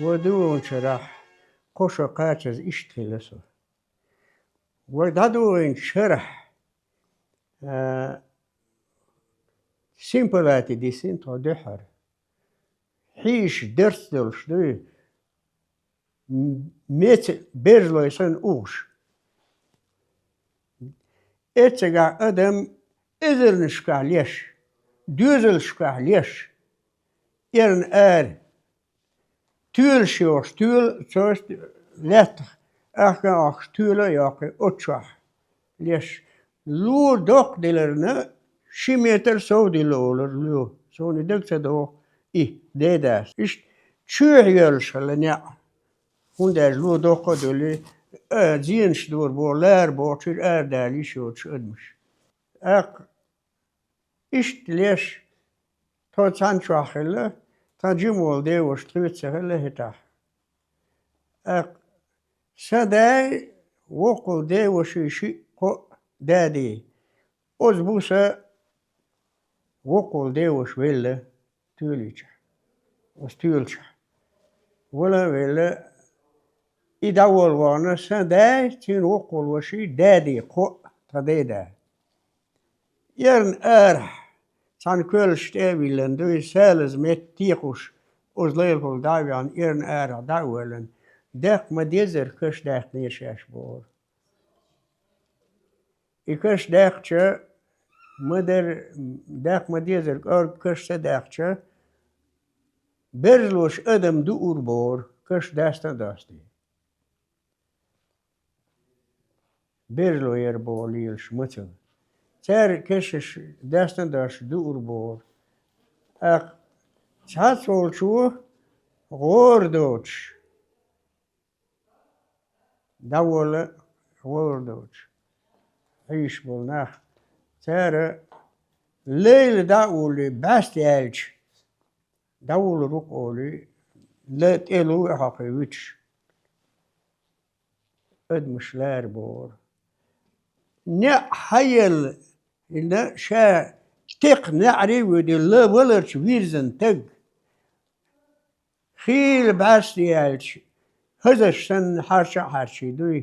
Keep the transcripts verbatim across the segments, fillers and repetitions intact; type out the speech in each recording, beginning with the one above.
Вай дувгӀанчарахь кхо шо кхачаза иштта хилла со. Вай дӀадугӀанчарахь, а, симпалати дисина тхо дуьххьара. Хьийша дарц долуш дуй, м-, меца бержлой санна угӀуш. Эццигахь адам эзарнашкахь леш, доьзалшкахь леш, эрна ара, тоьлаш йохуш, тоьла цо лаьттах ахка а ахкаш, тоьла а йоккхий, оцу чохь леш. Ло доккха деларна ши метр сов дилла олура ло. Суна и дага ца догӀу и, дедас. Иштта чоьхьа йоьллуш хилла неӀ. ХӀунда аьлча ло доккха а дуьллий, а, зенаш дора боху, лара боху, чуьра арадала йиш йоцуш адамаш. ТӀаккха иштта леш, тхо цхьана чохь хилла, тхан жима волу деваша тхоьца ца хилла хӀетахь. ТӀаккха сан дай, воккхул деваший шиъ-кхоъ дади, оцу буса воккхул деваша велла тоьличахь, оцу тоьлачахь. Вала а велла, и дӀаволла вахана сан дай, цуьнан воккхул ваший дади, кхоъ, тхан деда. Эрна арахь цхьана коьллаш тӀе а виллина дуй, салаза метта текхуш, оцу лайлахула дӀа а веана, эрна арахь дӀа а воьллина, даккха ма-деззара каш даьккхинера шаьш бохура. И каш даьккхича, ма-дарра, даккха ма-деззара кӀорга каш ца даьккхича, бержлоша адам дуур бохура, каш даста а достий. Бержло яра боху лелаш мацалла. Цара кешнаш даста а достуш дуур бохура. ТӀаккха цхьацца волчо гӀора доцуш, дӀаволла гӀора доцуш, хьийзаш болу нах. Цара лайла дӀа а воллий, бӀаьста яьлча, дӀавуллур ву-кх олий, ла тӀе лу а хьокхий вуьтуш, адамаш лара бохура. НеӀ хьаелла, ша текха неӀаре а воьдий, ла валарчу вирзина таг. Хийла бӀаьста яьлча, хазарш санна хьарча а хьарчий дуй,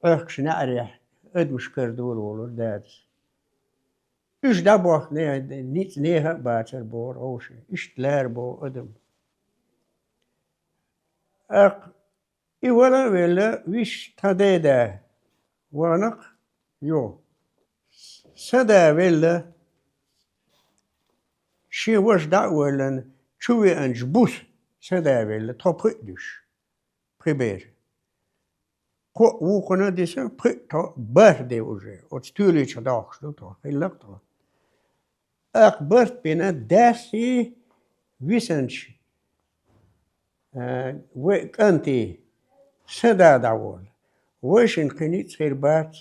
Ӏохкуш неӀарехь адамаш карадора волура дадас. Уьш дӀабохкане ницкъ нехан а бацара бохура хьовше. Иштта лара боху адам. ТӀаккха и вала а велла, виш тхан деда вахана-кх юха. Сан да велла, шен ваша дӀа а воьллина, чу веанчу буса сан да велла, тхо пхиъ дуьсуш, пхи бер. Кхоъ вукхана а дисина, пхиъ тхо бархӀ де уже, оцу тоьлича дохкуш ду тхо, хилла-кх тхо. ТӀаккха барт бина, даьсси висанча, а, вай кӀанти, сан да дӀаволла. Вайшинна кхин ницкъ хир бац,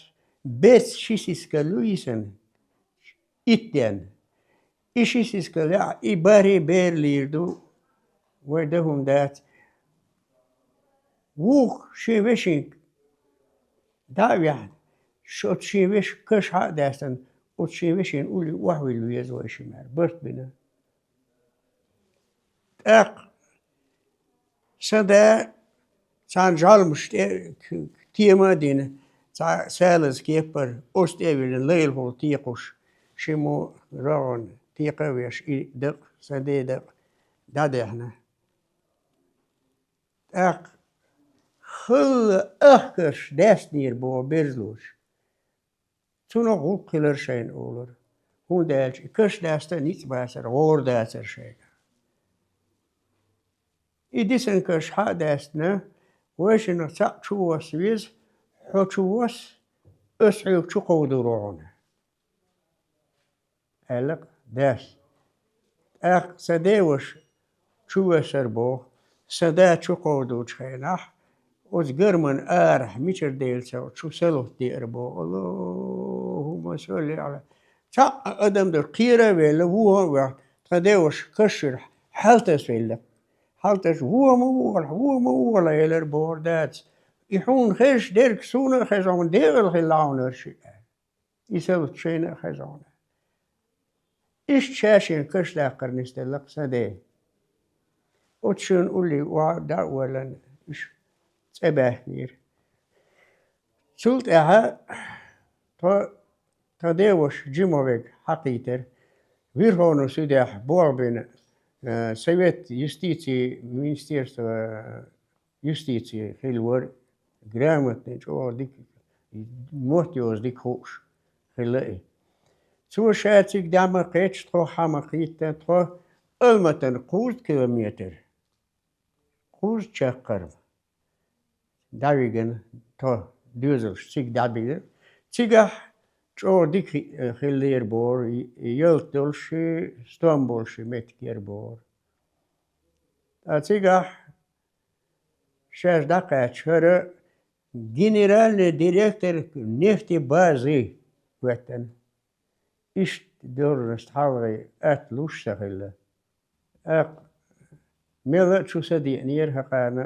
бецан ши сискал ю йисина, итт денна. И ши сискал яхь, и бархӀе бер лийр ду, вай дан хӀума дац. Вукху шен вешин дӀа а ваьхьна, ш-, оцу шен вешан каш хьа а даьстина, оцу шен вешин улле охьавилла веза вай ши мара, барт бина. ТӀаккха сан да цхьана жӀалмаш тӀе к-, тема а дина, цхьа салаза кеппара, оцу тӀе а виллина, лайлахула текхуш, шиммо рогӀана текха а веш, и дакъа, сан ден дакъа дӀадаьхьна. ТӀаккха халла ахкарш даьстинера боху берзалоша. Цунах гӀуллакх хилира шайна олура. ХӀунда аьлча и каш даста ницкъ бацара, гӀора дацара шайга. И дисина каш хьа а даьстина, вайшиннах цхьаъ чу восса веза, хьо чу восса, ас хьоьга чу кховдор ву хьуна, аьлла-кх дас. ТӀаккха сан деваша чу воьссар боху, сан да чу кховдучу хенахь, оцу гарман арахь мичара делла ца чу салут деара боху. Аллахумма салли Ӏала. Цхьаъ адам ду, кхера а велла, вуха а ваьхна, тхан деваша кашшира хьалтас велла. Хьалтас, вуха ма вугӀалахь, вуха ма вугӀалахь, элира бохура дас. И хьуна хезаш дерг суна а хеза, хьуна декъала хилла хьуна хӀара шиъ. И салут шайна а хеза хьуна. Иштта ша шен каш даккхар нисделла-кх сан ден. оцу шина улле охьа дӀа а валлан, уьш цӀа баьхкинера. Цул тӀаьхьа тхо, тхан деваша Джимовега хьакхийтира, Верховный судехь болх бина, э, Совет юстиции, министерство юстиции хилла вара, грамотный, чӀогӀа дика, мотт йоза дика хууш хилла и. Цо ша цига дӀа ма кхетча, тхо хьа ма кхийтта, тхо Алматана кхузткъа километр, кхузткъа чаккхарма дӀавигна тхо, доьзалш цига дӀабигна. Цигахь чӀогӀа дика хи-, хиллера бохура, ялта долуш, стом болуш меттиг яра бохура. Ткъа цигахь шаьш дӀакхаьчча, хӀара генеральный директор нефтебазы хӀоьттина. Иштта должность хьалхе атта луш ца хилла. ТӀаккха мелла а чу са деанера хӀокхарна.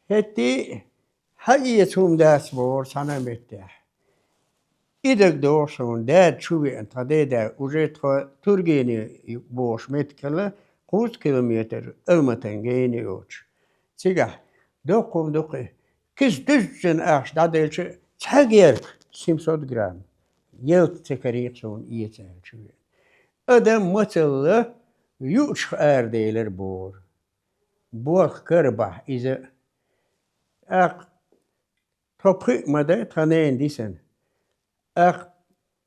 ХӀетте а хьаэца хӀума дац бохура цхьана а меттехь. И дагадогӀу суна, дада чу веана, тхан деда, уже тхо Тургенев бохуш меттиг хилла, кхузткъа километр Алматан гена йоцуш. Цигахь доккха хӀума ду-кх и. Киса дуьззина ахча дӀаделча, цхьа герга семьсот грамм. Ялта ца карийра суна эца аьлла чу веана. Адам мацалла юучух араделира бохура. Болх кара бахь иза. ТӀаккха тхо пхиъ ма дай, тхан нана дисина. ТӀаккха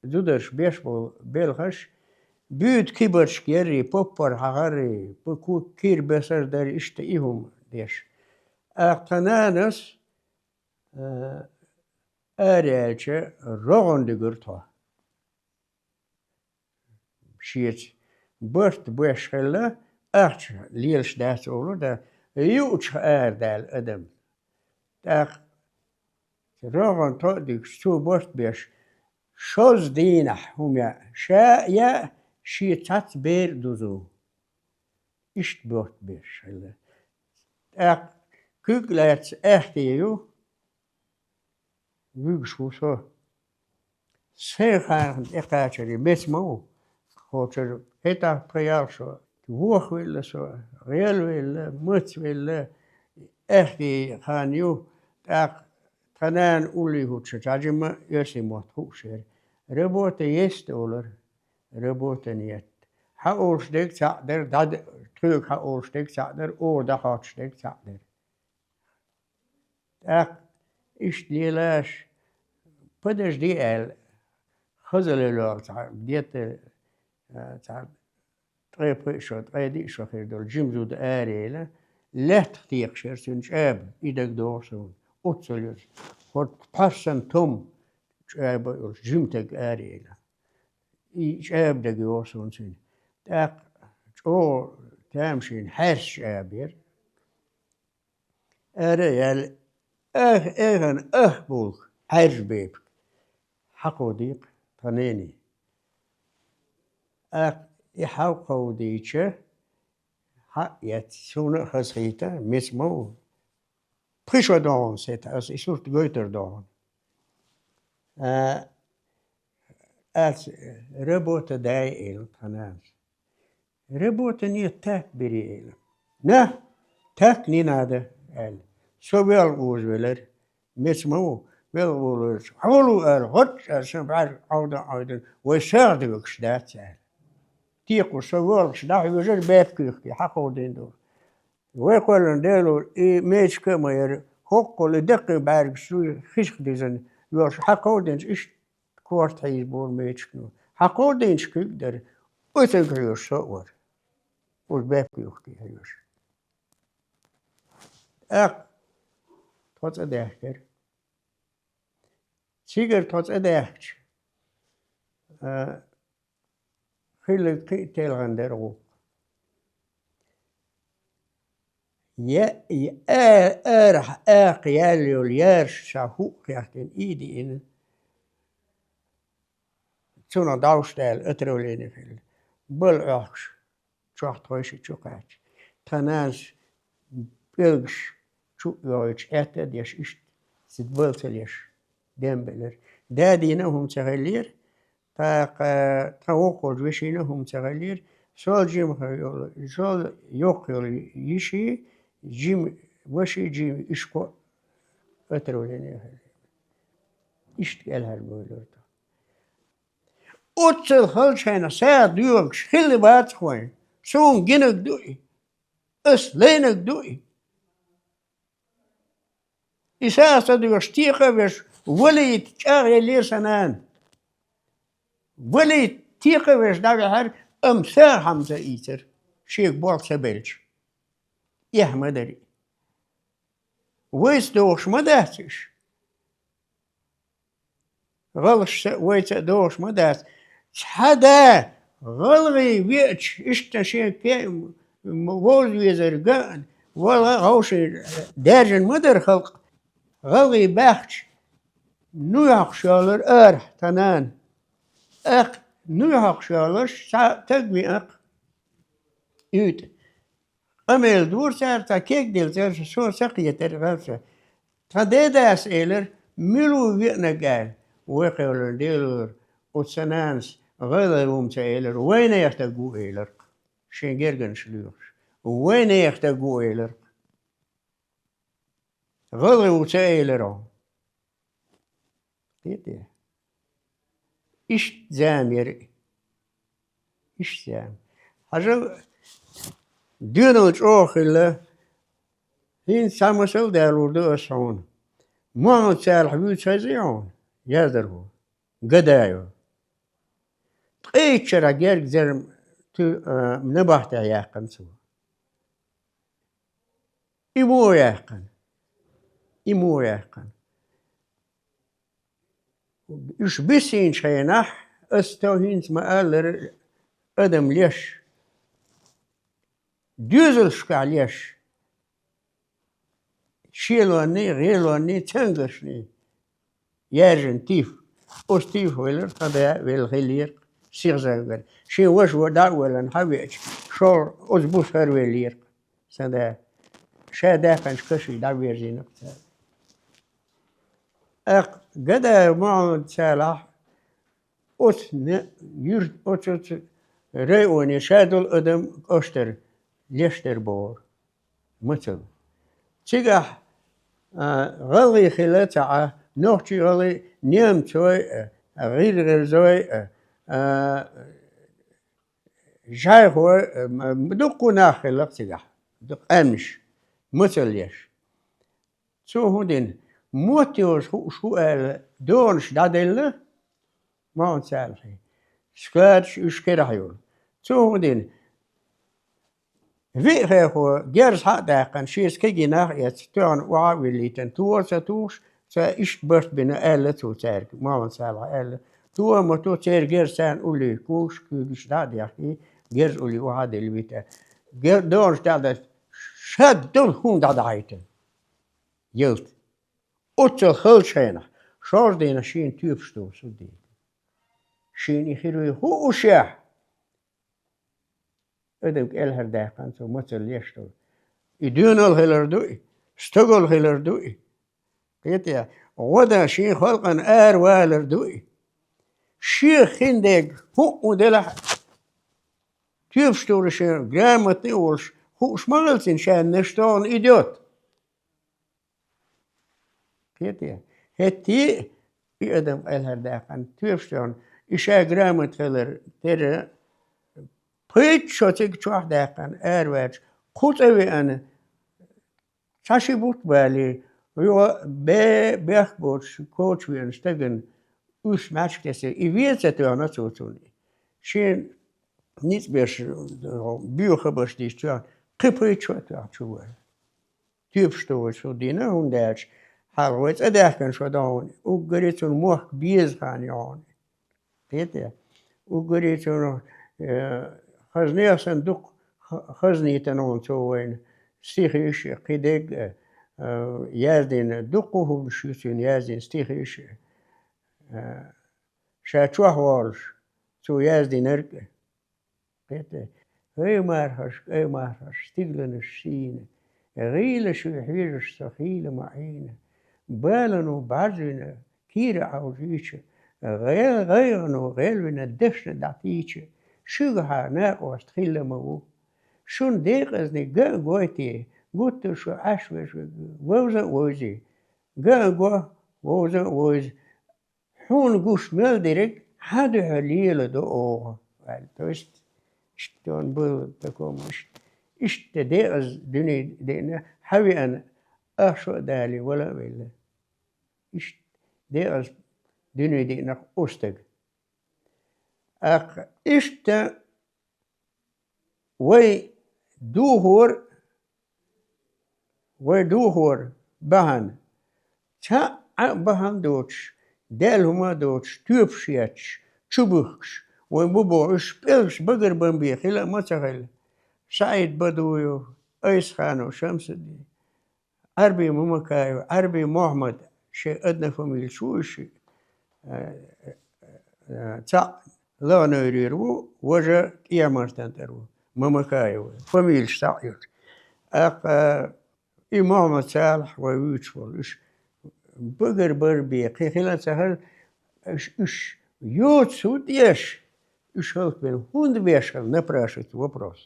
зударша беш болу белхаш, буьйта кибарчка яррий, поппар хьахаррий, пу-, ку-, кийра бесар дарий, иштта и хӀума деш. ТӀаккха тхан нанас, а, араяьлча, рогӀана дуьгура тхо. Шеца барт беш хилла, ахча лелаш дац олура, юучух арадаьлла адам. ТӀаккха рогӀана тхо а дуьгуш, цо барт беш, шозза дийнахь хӀума яа, ша а яа, шен цхьацца бер а дузу. Иштта барт беш хилла. ТӀаккха куьг а лаьцна аьхке ю, вуьгуш ву со. Сайн ханна тӀекхачаре меца ма ву. Кхочур хӀетахь пхи-ялх шо. Вохвелла со, гӀелвелла, мацвелла, аьхке хан ю, тӀаккха тхан нана уллехь хӀуттуш, цхьа жимма оьрсийн мотт хууш яра. Работа есть олура. Работа нет. Хьан олуш дерг цхьаъ дара, дӀа-, тхоьга хьан олуш дерг цхьаъ дара, оха дӀахьоттуш дерг цхьаъ дара. ТӀаккха иштта лелаш, подожди аьлла, хаза лелор цхьа, где-то, а, цхьа ткъе пхи шо, ткъе диъ шо хир долу жима зуда араяьлла, лаьттах текхаш яра цуьнан чӀаба, и дагадогӀу суна, оццул яра. ХӀорд пхьарсан том чӀаба йолуш жима стаг араяьлла. И чӀаба дагайогӀу суна цуьнан. ТӀаккха чӀогӀа тамашийна хьаьрса чӀаба яра. Ара а яьлла, ах-, эхана ах булка, хьаьржа бепиг. Хьакховдийкха тхан нене. ТӀаккха и хьакховдийча, хьа а эцна, суна а хазахийта, меца ма ву. Пхи шо догӀу сета, аса и сурт гойтур догӀу. А, ас работа дай, элира тхан нанас. Работа нет, так бери, элира. На, так не надо, аьлла. Со велха озавелира. Меца ма ву, велха волавелча, хьо вала ву аьлла, гӀоч аьлла, сан бӀаьрг Ӏовдан-Ӏовдан, вай сагӀа догуш дац аьлла. Текхуш со воьлхуш дӀахьоьжура баьпкехкий, хьакховдийна долу. Вай кхоьллина Делора, и мечка а ма яра, хӀоккхул и даккхий бӀаьргаш ду хишха дизина, йолуш хьакховдийначу иштта корта хьийзабора мечкано. Хьакховдийначу куьг а дара, оцунга хьоьжуш со а вара. Уьш баьпкехкий хьоьжуш. ТӀаккха тхо цӀа даьхкира. Цигара тхо цӀа даьхкича, а, хилларг кхин а телхина дара гӀуллакх. Я, я, а-, арахь акха яьлла йолу яраш ша хӀуъа кхехкина, и диъна. Цунах дӀовш даьлла, отравление хилла. Бала Ӏохкуш. Чохь тхойша чу кхаьчча. Тхан нанас пӀелгаш чу а йохуьйтуш, аьтта а деш, иштта цига бала ца леш, дем белира. Дадийна а хӀума ца хиллера, тӀаккха тхан воккхачу вешина а хӀума ца хиллера, Сол жимха йолу, сол йоккха йолу йиши, жим ваши, жим ишко отравление хир. Иштта кӀелхьарбевлира тхо. Оццул халчахьана сагӀа доьгӀуш хилла бацахь вайн. Суна гинарг ду и. Ас лайнарг ду и. И сагӀа ца доьгӀуш, текха а веш, валийта чӀагӀъеллера сан нана. Валийта текха а веш дӀавихьара, амма сагӀа хӀума ца ийцара, шега болх ца белча. Эхь ма дара и. Вайца догӀуш ма дац уьш. ГӀалгӀашца а, вайца а догӀуш ма дац. Цхьа да гӀалгӀе веача, иштта шен ке-, м-, вовза везар гаъна, вала гӀовшийн даьржина ма дара халкъ. ГӀалгӀе баьхча, нуй хьокхуш йолура арахь тхан нана. Аккха нуй хьокхуш йолуш цхьа таг веана аккха. УьйтӀа. Къамел дора цара, цхьа кегделла цара, со ца кхетара гӀалгӀа. Тхан дедас элира, мила ву веанарг аьлла. Вай кхевллина Делора, оцу сан нанас гӀалгӀа ву-м ца элира, вайнехан стаг ву элира. Шен гергарнаш лоьхуш. Вайнехан стаг ву элира. ГӀалгӀа ву ца элира. Кхетий? Иштта зама яра и. Иштта зама. Хьажал, доьналла чӀогӀа хилла, хӀинца цхьа масал далур ду ас хьуна. Мухьаммад-Салахь вуьйцу хезий хьуна, яздархо? Гадаев. Ткъе итт шарахь герга зерма ту-, а, набахтехь яьккхина цо. И муха яьккхина? И муха яьккхина? Уьш биссийначу хенахь, ас тхо хӀинца ма-аллара, адам леш, доьзалшкахь леш, шелонний, гӀелонний, цангаршний. Яьржина тиф. Оцу тифах велира тхан да, велла хиллера сихзагара. Шен ваша дӀа а воьллина хьавеача, шолгӀа оцу буса хӀара веллера сан да. Ша даьккхинчу кашига дӀавирзийна цара. ТӀаккха Гадаев Мухьаммад-Салахь оцу не-, юрт-, оцу, оцу районе ша долу адам кӀоштара леш дара бохура. Мацалла. Цигахь, а, гӀалгӀай хилла ца Ӏа, нохчий, гӀалгӀай, немцой, а, гӀиргӀазой, а, а, жайхой, а, м-, дуккха нах хилла цигахь, дуккха къаьмнаш, мацалла еш. Цо хӀун дина? Мотт йоза хууш ву аьлла, догӀанаш дӀаделла, Мухьаммад-Салахье. Складаш уьш керахь йолу. Цо хӀун дина? Виъ хехо герз хьа а даьккхина, шеца кегий нах а эцна, тоьхна охьа а виллийтина, тухар а ца тухуш, ца иштта барт бина аьлла цо цаьрга, Мухьаммад-Салахь аьлла. Тоха ма то, церан герз царна уллехь куьйгаш дӀа а дехкий, герз уллехь охьа а диллина вита. Гер-, догӀанаш дӀа а даьлла, шадолу хӀума дӀадахьийтина. Ялта. Оццул халчу хенахь, шоржа дийнахь шена тоьпаш дохуш ду дийна. Шена и хир вуй хууш яхь? Адам кӀелхьардаьккхина цо мацалла еш долу. И доьналла хилар ду и, стогалла хилар ду и. Кхетий, гӀо дан шен халкъана аравалар ду и. Шех хин дерг хӀуъу делахь, тоьпаш тухуш шен грамотный а волуш, хууш ма хилла цуьнан ша наш тохана идет. Кхетий? ХӀетте а и адам кӀелхьардаьккхина, тоьпаш тохана, и ша грамота хилар тера, пхийтта шо цига чохь даьккхина, араваьлча, кху цӀа веана, цхьа ши бутт балий, юха бе-, бехк боцуш, коча веана стагана уьш маьчка тесира. И вен ца тоьхна цо цунна. Шен ницкъ беш, боьха хабарш дийцича, кхин пхийтта шо а тоьхна чу вара. Тоьпаш тухуш ду дийна, хӀунда аьлча хьалха вай цӀа даьхкина шо ду хьуна, уггаре цунна мохк беза хан ю хьуна. Кхетий? Уггаре цунна, э, хазнех санна дукха ха-, хазнийтина хьуна цо вайна стихиш а, кхидерг а, э, яздина, дуккха хӀуманаш ю цуьнан яздина стихиш а, э, ша чохь волуш цо яздинарг а. Кхетий? ХӀай мархаш, кӀай мархаш, стигланаш сийна, гӀийла шуьга хьежаш со хийла ма Ӏийна. Балано бӀаьрзвина, кийра Ӏовжийча, гӀел-, гӀайгӀано гӀелвина, дашна дӀатийча, шуьгахьа накъост хилла ма ву. Шун декъазни ган а гойтий, гуттар шу Ӏаш веш вовза а вовзий, ган а го, вовза а вовза. Хьуна гуш мел дерриг хьан дуьхьа леладо оха, аьлла. То есть, иштта он был в таком, иш-, иштта декъаза дуьне деана, хьавеана, ах шо а далий, вала а велла. Иштта декъаза дуьне деана устаг. ТӀаккха иштта вай духар, вай духар бахьана, цхьа а бахьана доцуш, Даьла хӀума доцуш, тоьпаш етташ, чубухкаш, вайн бу боху уьш пӀелгаш багарбан бен хила а ма ца хилла. СаӀид Бадуев, Айсханов Шамсуддин, Ӏарби Мамакаев, Ӏарби Мухьаммад, шайн однофамилец ву уьш, э, э, цхьаъ ЛагӀнойрера ву, важа КӀемартан тӀера ву, Мамакаев, фамилаш цхьаъ йолуш. ТӀаккха и Мухьаммад-Салахь вай вуьйцуш волу, уьш багарбар бен кхин хила а ца хилла, уьш, уьш йоцу тӀеш, уьш хӀаллакбина хӀунда беш хилла, напрашивается вопрос.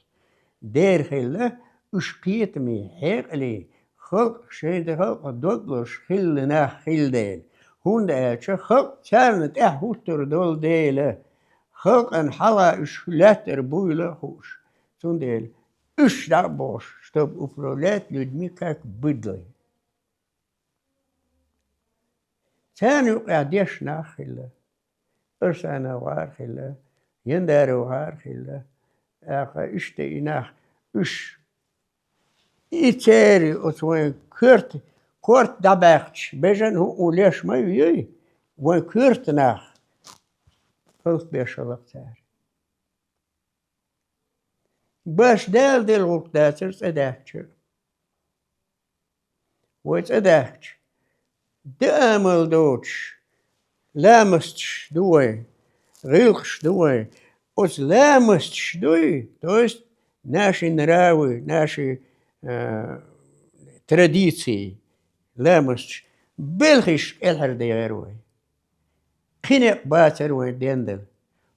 Дера хилла, уьш кхетаме хьекъале, халкъ шайн тӀе халкъах дог лозуш хилла нах хилла дела, хӀунда аьлча халкъ царна тӀаьхьа хӀуттур долу дела, халкъана хьалха уьш лаьттара буйла а хууш. Цундела уьш дӀа а бохуш, чтобы управлять людьми как быдло. Царна юкъахь деш нах хилла. Арсанов гӀар хилла, Яндаров гӀар хилла. ТӀаккха иштта и нах, уьш, и церан оцу вайн коьрта, корта дӀабаьккхича, бежан хӀуъу леш ма юй, вайн коьрта нах хӀаллакбеш хилла-кх цара. Баш Дала делла гӀуллакх дацара цӀа даьхкича. Вай цӀа даьхкича, дан амал доцуш ламасташ ду вай, гӀиллакхаш ду вай. Оцу ламасташ дуй, то есть наши нравы, наши, э, традиции, ламасташ, белхаш кӀелхьардехира вай. Кхин некъ бацара вайн дендала.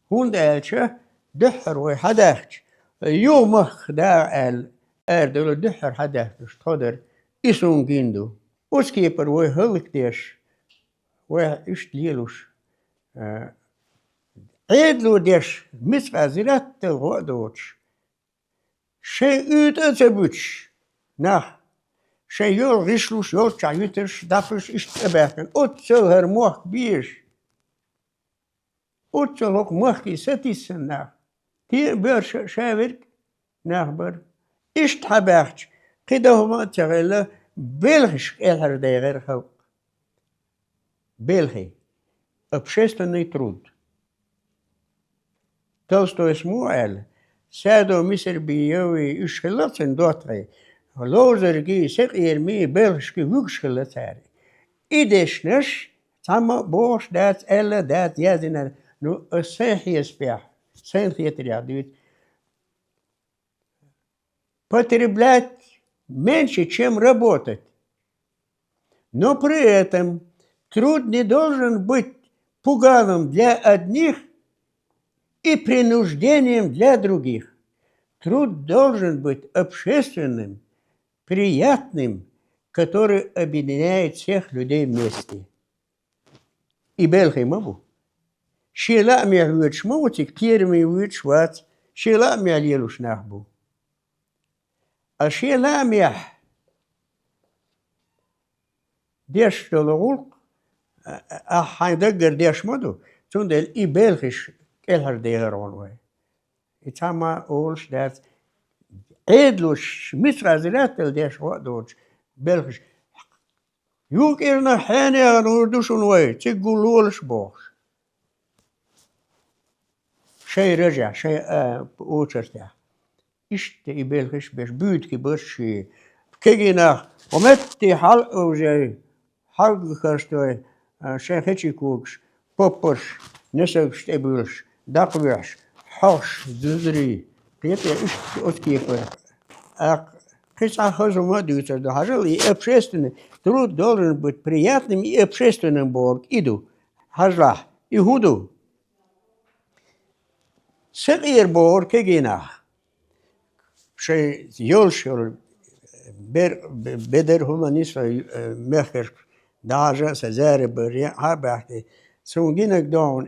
ХӀунда аьлча дуьххьара вай хьадаьхкича, юха махках дагӀа аьлла, арадала дуьххьара хьадаьхкича тхо дара, и суна гина ду. Оцу кепара вай хӀаллакдеш, вай иштта лелош, а, Ӏедало деш, мискъал зарратал гӀо а доцуш, шайн уьйтӀа а ца буьтуш нах, шайн йолу гӀишлуш, йолччохь йитарш, дӀапуш иштта тӀебаьхкина, оццул хӀара мохк безаш. Оццул хӀокху махке сатийсина нах. Те а боьрша а ша верг нах бара. Иштта хьабаьхча, кхин дан хӀума а ца хилла, белхаш кӀелхьардехира халкъ. Белхий. Общественный труд. Толстойс муха аьлла? Садо, Мисарбиеви, уьш хилла цуьнан доттагӀий. Ловзаргий, сакъерамий, белхашкий вуьгуш хилла цара. И дешнаш цхьамма а бохуш дац, аьлла а дац, яздина. Ну, ас сайн хьесапехь, сайна хетарехь дуьйцу. Потреблять меньше, чем работать. Но при этом труд не должен быть пугалом для одних и принуждением для других. Труд должен быть общественным, приятным, который объединяет всех людей вместе. И белхий ма бу. Шен лаамехь воьдуш ма ву цига, кхераме воьдуш вац, шен лаамехь лелош нах бу. А шен лаамехь деш долу гӀуллакх, а, ахь хьайн даггара деш ма ду, цундела и белхаш кӀелхьардехира хьуна вай. И цхьамма а олуш дац, Ӏедалош мискъал зарратал деш гӀо а доцуш, белхаш. Юкъернах хьенехан гӀур ду шуна вай, цига гуллолаш бохуш. Шайн рожехь, шайн, а, очертехь. Иштта и белхаш беш, буьйдахи барш ши. Кегий нах, хӀо метте хьал а овжай, хьалгахарстой, а, шайн хечий когаш, поппарш, несагаш тӀебуьллуш, дакхавоьхьуш, хьош, зударий, кхетий, иштта оцу кепара. Аккха кхин цхьа хаза хӀума а дуьйцур ду. Хьажал, и общественный труд должен быть приятным и общественным бохург и ду. Хьажалахь, и хӀун ду? Сакъера бохура кегий нах. Шайн йолуш йолу бер-, бе-, бедар хӀума нисвай, э, мехкаршка дӀажа а сан зара бара, яа хьа а баьхкий. Цунна гинарг догӀу.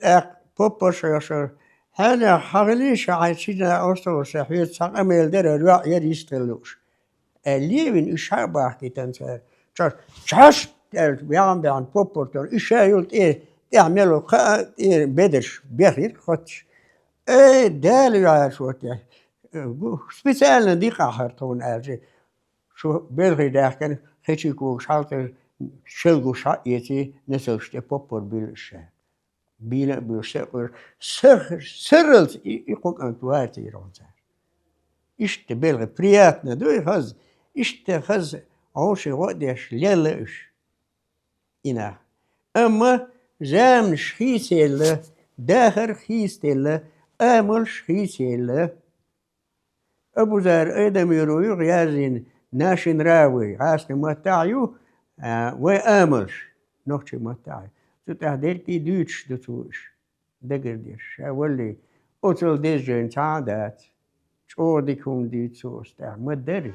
ТӀаккха поппарш а йоша, хьенех хьан хилийша хьайн чина остагӀуш сан хьоьца цхьа къамел дара, йоӀ яра йистхила лууш. Аьлла, левина уьш хьа а бахкийтина цара. Чаш, чаш! Аьлла, бехна-бехна поппар тора. Уьш ша йолу тӀе, тӀехь мел ву кхаа, тӀера бедарш бехира хотташ. Эй, Дала ваьлла шо тӀе! Специально дикъахь хӀара тхуна аьлча, шу белхий даьхкина, хечий когаш хьалта шел гуш хьаэций, несалш тӀе поппар буьллу ша. Бийна а буьллуш, сакъуьйр, сарралц и, и кху кӀант вацийра хьуна цара. Иштта белхий, приятно дуй хаза, иштта хаза, гӀовший гӀо а деш, лелла уьш. И нах. Амма заманаш хийцаелла, дахар хийцаделла, амалш хийцаелла. Абузар Айдамиров ю яздина, наши нравы, гӀазкхийн маттахь ю, а, вай амалш, нохчийн маттахь ю. Цу тӀехь дерриг а дуьйцуш ду цо уьш, дагардеш, ша валлий, оцал деза жайна цхьа а дац. ЧӀогӀа дика хӀума дуьйцу цо оцу тӀехь, ма дарий.